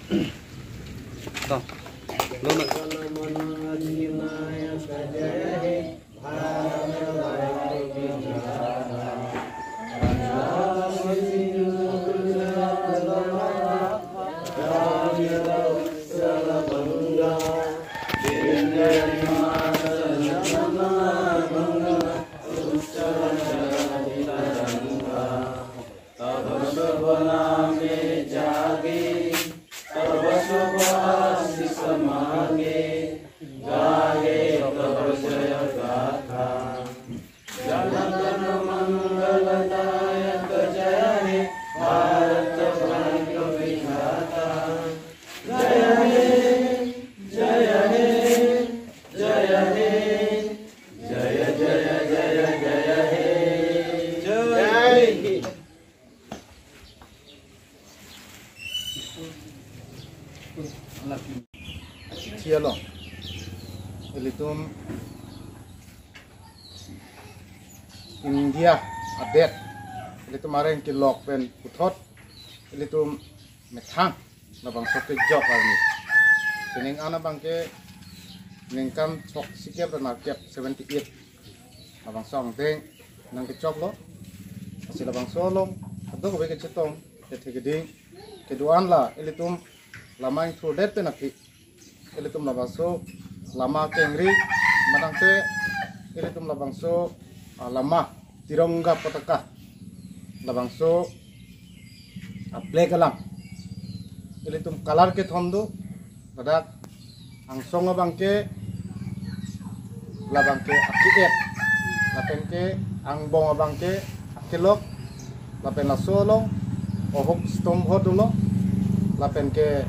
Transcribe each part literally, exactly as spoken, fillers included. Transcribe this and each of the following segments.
To. Lo na. तब शुभ नाम में जागे, तब शुभ आशीष मांगे, गाए तब जय गाथा। जन गण मंगलदायक जय हे, भारत भाग्य विधाता। जय हे, जय हे, जय हे, जय जय जय जय हे। जय हे। Chialo. Ilitum India adet. Ilitum areng kelok pen puthot. Ilitum methang labangso kejok arni. Pining an abangke ningkan throksi kep ra nerkep, seventy eight. Labangso angdeng nangkechoklo. Lasi labangso along kadokave kechetong, kethe keding, kedo-an la ilitum lama ingthurdet pen aphi. Ilitum labangso lama kengri, madangte ilitum labangso, ah, lama Tiranga Pataka, labangso a-flag alam. Ilitum color kethom do, ladak angsong abangke, labangke ake-et, lapenke angbong abangke akelok, lapen laso along ohok stombho dolo, lapenke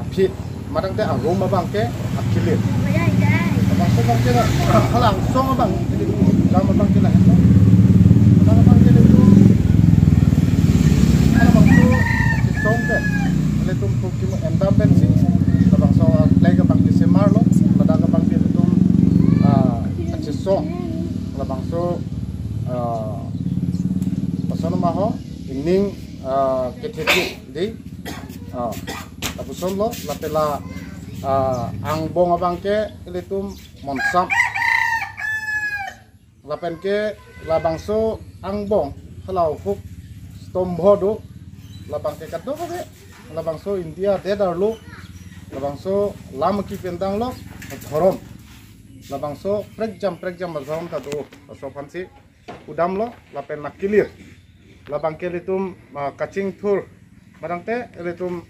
aphi, madangte arum abangke akilir. Labangso abangke la, hala angsong abang, jadi lam abangke la heno. Hala abangke la itu, hala abangke song ke, ilitum kukimo enda pensi, labangso flag abangke semarlo, ladak abangke ilitum, ah, achesong, labangso, ah, pasono maho, ingning, ah, kethepi di, ah, lapusonlo, lapen la, ah, angbong abangke ilitum monsam. Lapenke labangso angbong, hala ohok stombho do, labangke kadokave, labangso India adet arlo, labangso lam kipendang lo, dhorom. Labangso prekjam, prekjam dhorom ta do, laso aphansi pudamlo, lapen akilir. Labangke ilitum, ah, kachingthur, madangte ilitum,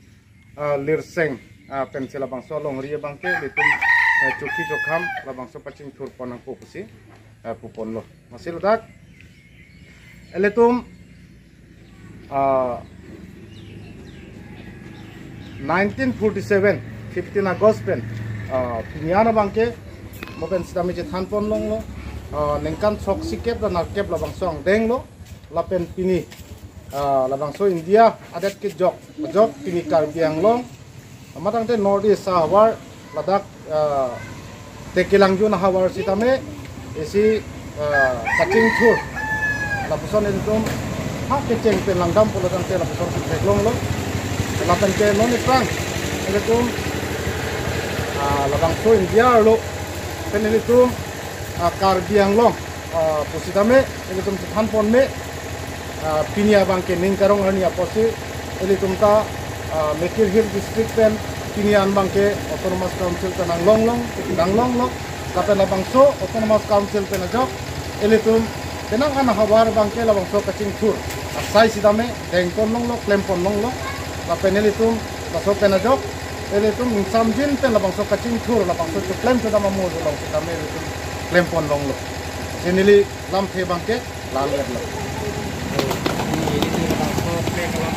ah, lirseng, ah, pensi labangso alongri abangke ilitum, ah, chokhi chokham labangso pachingthur pon nangpo pusi, ah, puponlo. Lasi ladak ilitum, ah, nineteen forty-seven, fifteen August pen, ah, pini an abangke mo pen sitame chethan pon longlo, ah, ningkan throksi kep ra nerkep labangso angdeng lo, lapen pini, ah, labangso India adet kejok, kejok pini Karbi Anglong, madangte North East ahavar ladak, ah, Tekelangjun ahavar sitame isi, ah, kachingthur. Lapuson ilitum ha kecheng pen langdam pulo tangte lapuson si theklonglo. Lapenke non iphrang ilitum, ah, labangso India arlo pen ilitum, ah, Karbi Anglong, ah, pusitame ilitum chethan pon me, ah, pini abangke ning karong arni apotsi ilitum ta, ah, Mikir Hill District pen pini an abangke Autonomous Council pen nanglonglong, nanglonglo. Lapen labangso Autonomous Council pen ajok ilitum penang an ahavar abangke labangso kachingthur asai sitame deng pon longlo, klem pon longlo. Lapen ilitum laso pen ajok ilitum ingsamjin pen labangso kachingthur, labangso choklem chodam amo along sitame ilitum klem pon longlo. Lasi neli lamthe abangke la-an etlo. Neli labangso flag alam